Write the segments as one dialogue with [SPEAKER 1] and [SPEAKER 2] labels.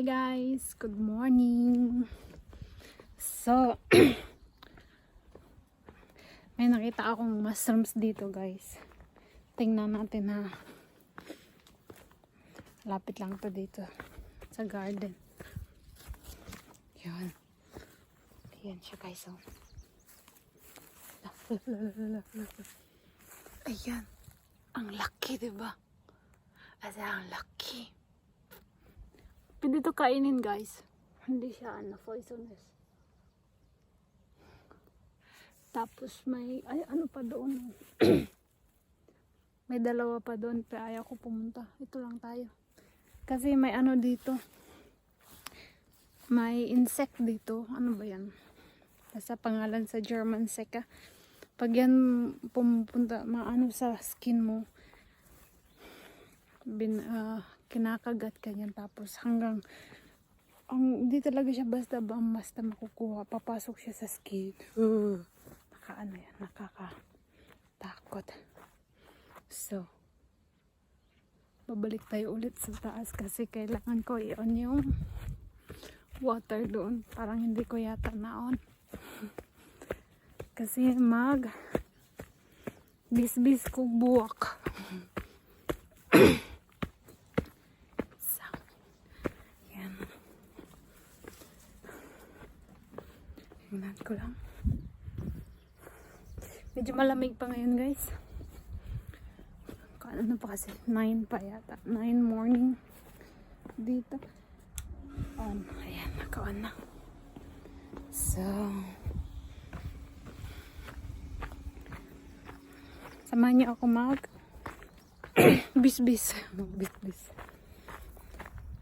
[SPEAKER 1] Hi guys, good morning. So, may nakita akong mushrooms dito guys. Tingnan natin ha. Lapit lang to dito sa garden. Yan. Yan siya guys. Oh. Ayan. Ang laki, diba? Ang laki. Pwede ito kainin guys. Hindi siya poisonous. Tapos may, ano pa doon. May dalawa pa doon. Pero ayaw ko pumunta. Ito lang tayo. Kasi may ano dito. May insect dito. Ano ba yan? Nasa pangalan sa German seka. Pag yan pumupunta, maano sa skin mo. Kinakagat ka yan. Tapos hanggang hindi talaga siya basta makukuha. Papasok siya sa skin. Nakaano yan. Nakakatakot. So, babalik tayo ulit sa taas kasi kailangan ko i-on yung water doon. Parang hindi ko yata na-on. Kasi bisbis ko buwak. So, yan. Tingnan ko lang. Medyo malamig pa ngayon guys. Ano pa kasi? 9 pa yata. 9 morning. Dito. On. Ayan, naka-on na. So, samahan niyo ako bisbis. Bisbis.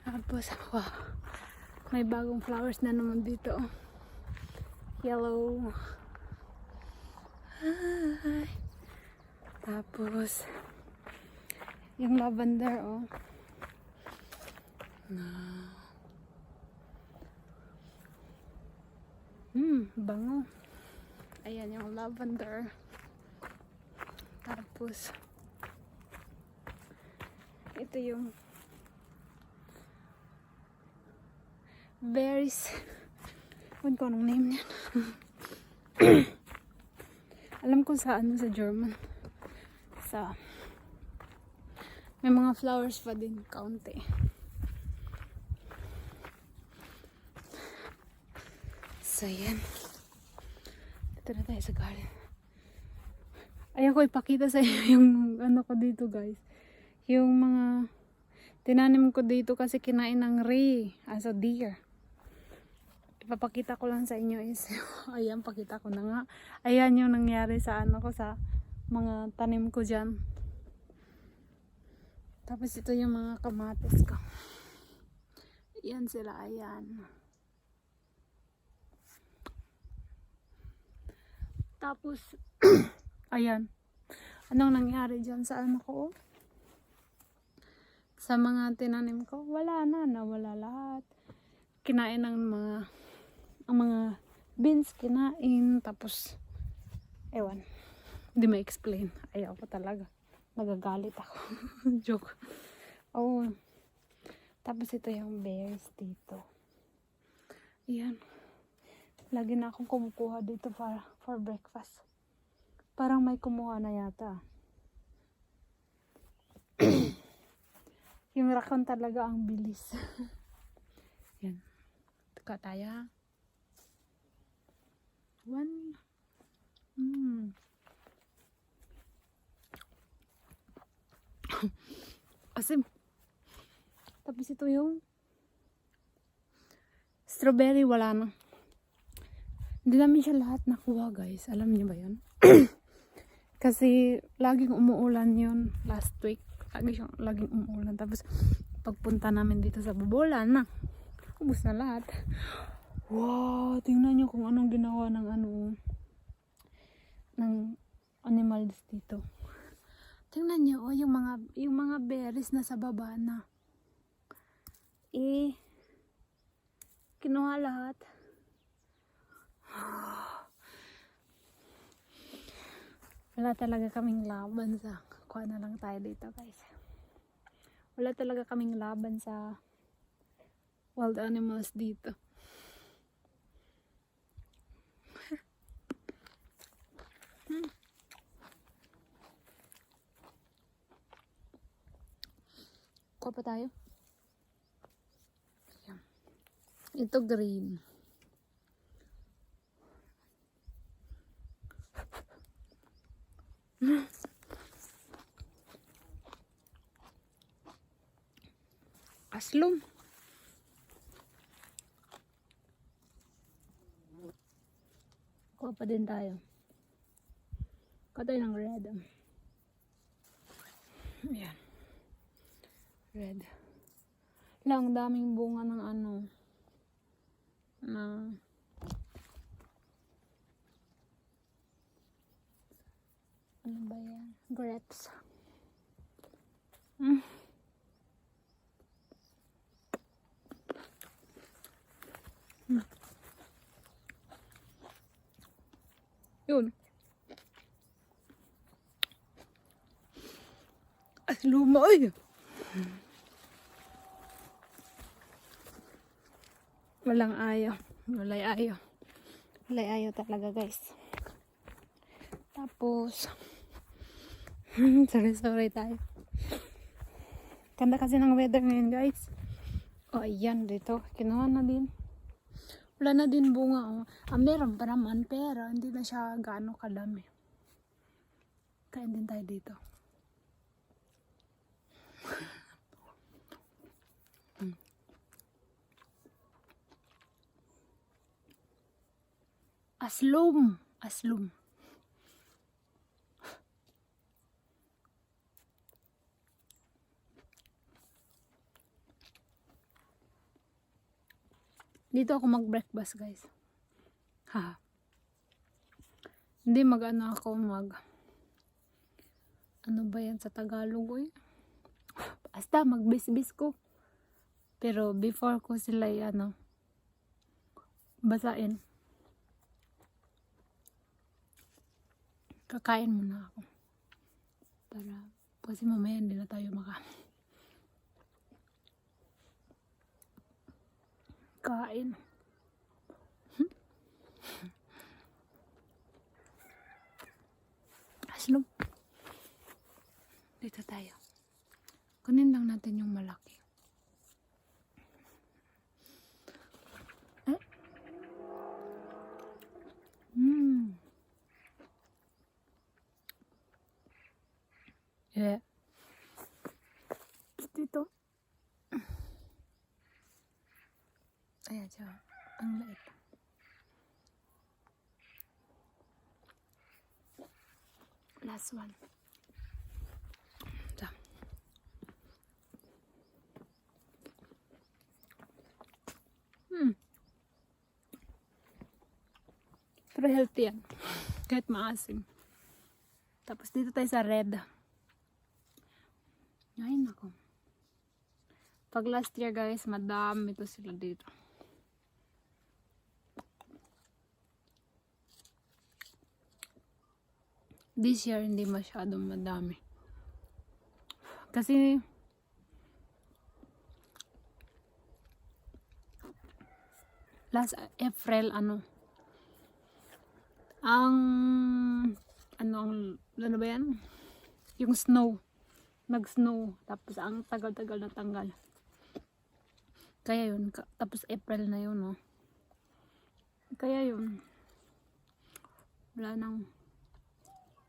[SPEAKER 1] Tapos, wow. May bagong flowers na naman dito. Yellow. Hi. Tapos, yung lavender, oh. Bango. Ayan yung lavender. Tapos, ito yung berries. Huwag ko anong name niyan. Alam ko sa ano, sa German. May mga flowers pa din, kaunti. So, yan. Dito na tayo sa garden. Ayaw ko ipakita sa inyo yung ano ko dito, guys. Yung mga tinanim ko dito kasi kinain ng deer. Ipapakita ko lang sa inyo is, ayan, pakita ko na nga. Ayan yung nangyari sa ano ko, sa mga tanim ko dyan. Tapos ito yung mga kamatis ko. Ayan sila, ayan. Tapos, ayan. Anong nangyari dyan sa ano ko? Sa mga tinanim ko? Wala na, nawala lahat. Kinain ng mga beans, kinain. Tapos, ewan. Hindi ma-explain. Ayaw ko talaga. Nagagalit ako. Joke. Oh. Tapos ito yung berries dito. Ayan. Lagi na akong kumukuha dito for breakfast. Parang may kumuha na yata. Yung rakon talaga ang bilis. Yan. Tuka tayo. 1. Asim. Tapos ito yung strawberry, wala na. Hindi namin siya lahat nakuha guys. Alam niyo ba yun? Kasi laging umuulan yun last week. Laging umuulan. Tapos pagpunta namin dito sa bubolan na. Ubus na lahat. Wow! Tingnan niyo kung anong ginawa ng animals dito. Tingnan niyo, oh, yung mga berries na sa baba na. Kinuha lahat. Wala talaga kaming laban sa kuha na lang tayo dito guys. Wala talaga kaming laban sa wild animals dito. Kuha pa tayo. Ayan. Ito green. Aslom. Kuha pa din tayo. Kuha tayo ng red. Ayan. Red. Lang daming bunga ng ano. Na ano ba yan? Grapes. Yun. Ay, luma. Ay! Walang ayaw. Walay ayaw. Walay ayaw talaga, guys. Tapos, sorry tayo. Ganda kasi ng weather ngayon, guys. Oh, ayan dito. Kinuha na din. Wala na din bunga. Oh. Meron pa naman, pero hindi na siya gaano kadami. Kain din tayo dito. Aslom. Aslom. Dito ako mag-breakfast, guys. Ha. Hindi mag-ano ako ano ba yan sa Tagalog, eh? Basta mag-bisbis ko. Pero before ko sila basain. Kakain muna ako. Para kasi mamaya hindi na tayo kain. Aslom. Dito tayo. Kunin lang natin yung malaki. Yeah. Dito. Ayan siya. Ang lait. Last one. Ito. Pero healthy yan. Kahit maasim. Tapos dito tayo sa red. Ay, nako. Pag last year, guys, madami ito sila dito. This year, hindi masyadong madami. Kasi, last April, ano ba yan? Yung snow. Nag-snow. Tapos, ang tagal-tagal na tanggal. Kaya yun. Tapos, April na yun, no? Kaya yun.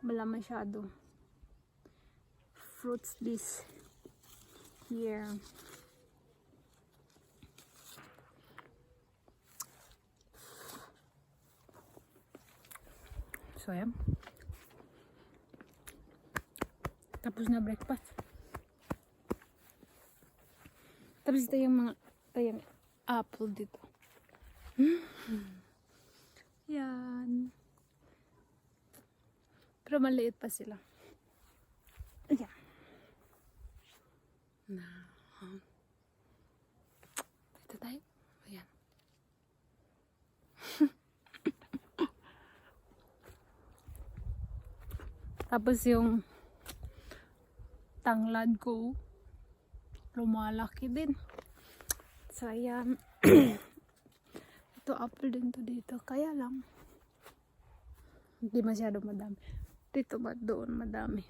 [SPEAKER 1] Wala masyado fruits this year. So, ayan. Tapos na breakfast. Tapos ito yung apple dito. Yan. Pero maliit pa sila. Ayan. Dito tayo. Ayan. Tapos yung tanglad ko lumalaki din. So, ayan. Ito, apple din to dito. Kaya lang, hindi masyado madami. Dito ba doon madami.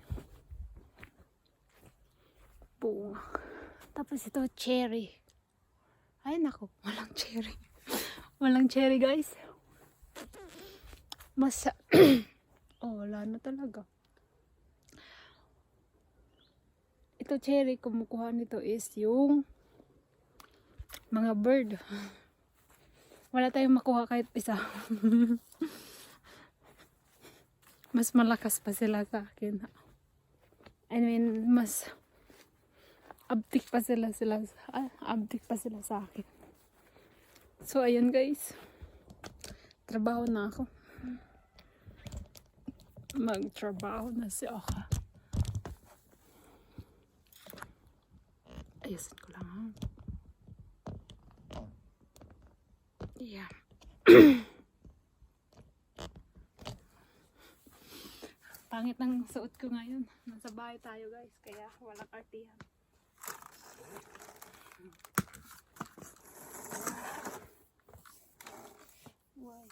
[SPEAKER 1] Bunga. Tapos ito, cherry. Ay, nako. Walang cherry. Walang cherry, guys. Oh, wala na talaga. Ito, cherry, kumukuha nito is yung mga bird. Wala tayong makuha kahit isa. Mas malakas pa sila sa akin. I mean, mas abtik pa sila sa akin. So, ayun guys. Trabaho na ako. Magtrabaho na si Oka. Ayusin ko lang ha. Yeah. Pangit ng suot ko ngayon. Nasa bahay tayo guys. Kaya walang artihan. Why?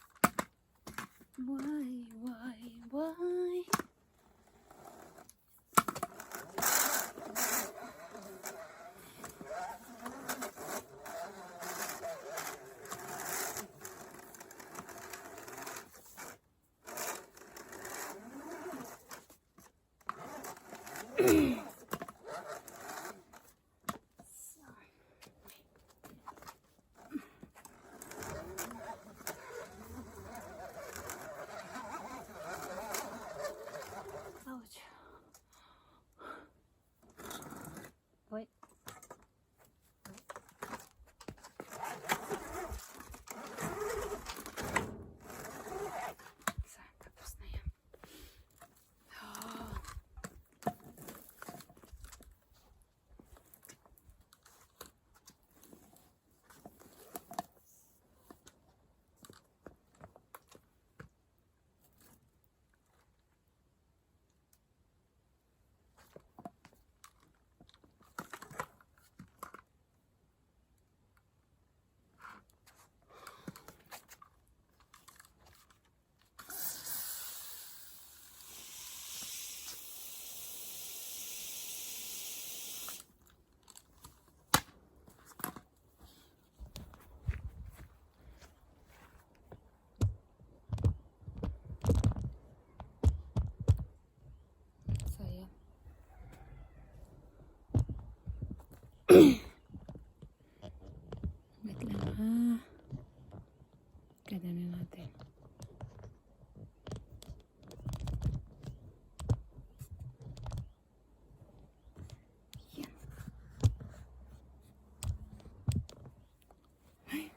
[SPEAKER 1] Ouch. Wait. Tapos na yan. Wait lang ha. Gano'n natin. Yan. Ay.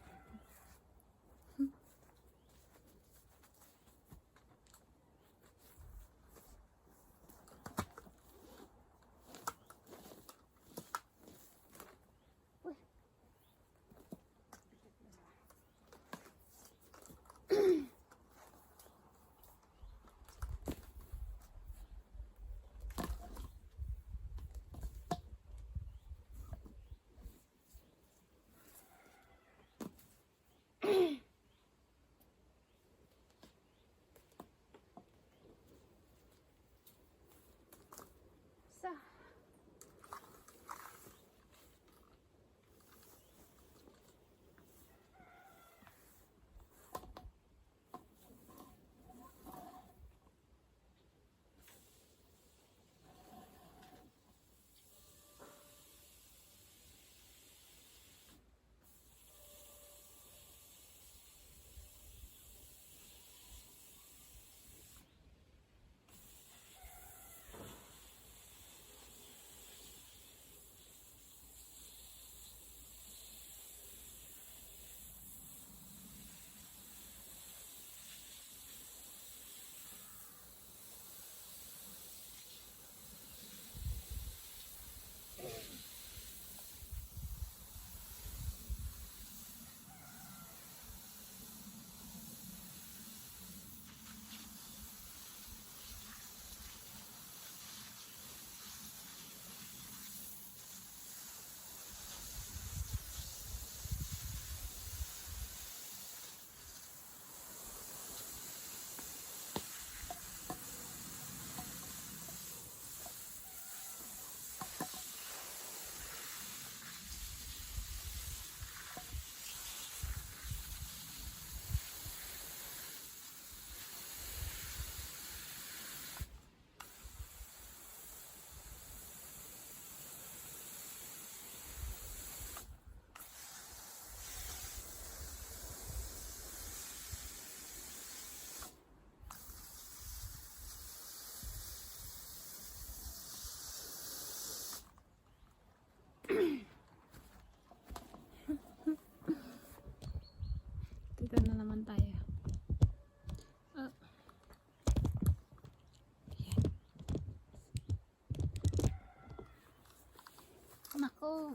[SPEAKER 1] ko.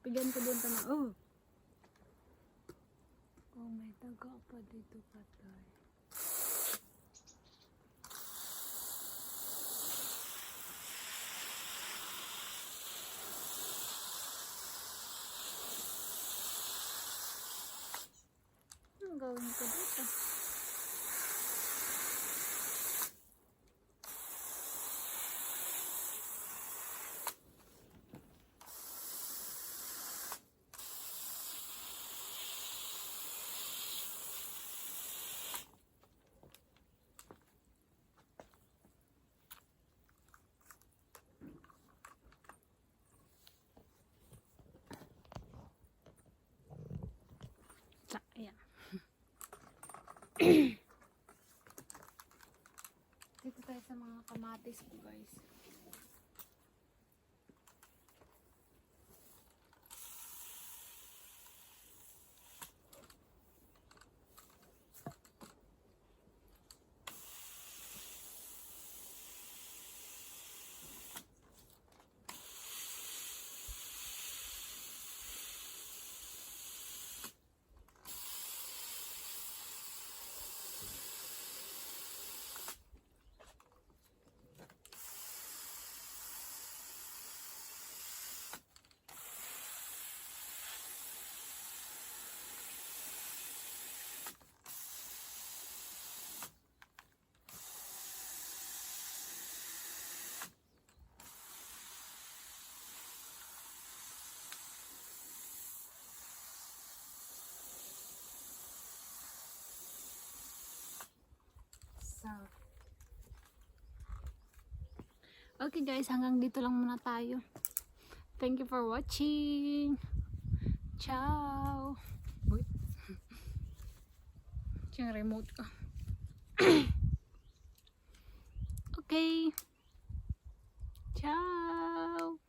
[SPEAKER 1] Bigyan ko din na. Oh. Oh, may taga pa dito patay. Anong gawin ko dito? Ayan. Dito tayo sa mga kamatis ko, guys. Okay guys, hanggang dito lang muna tayo. Thank you for watching. Ciao. Wait. Yung remote ko. Okay. Ciao.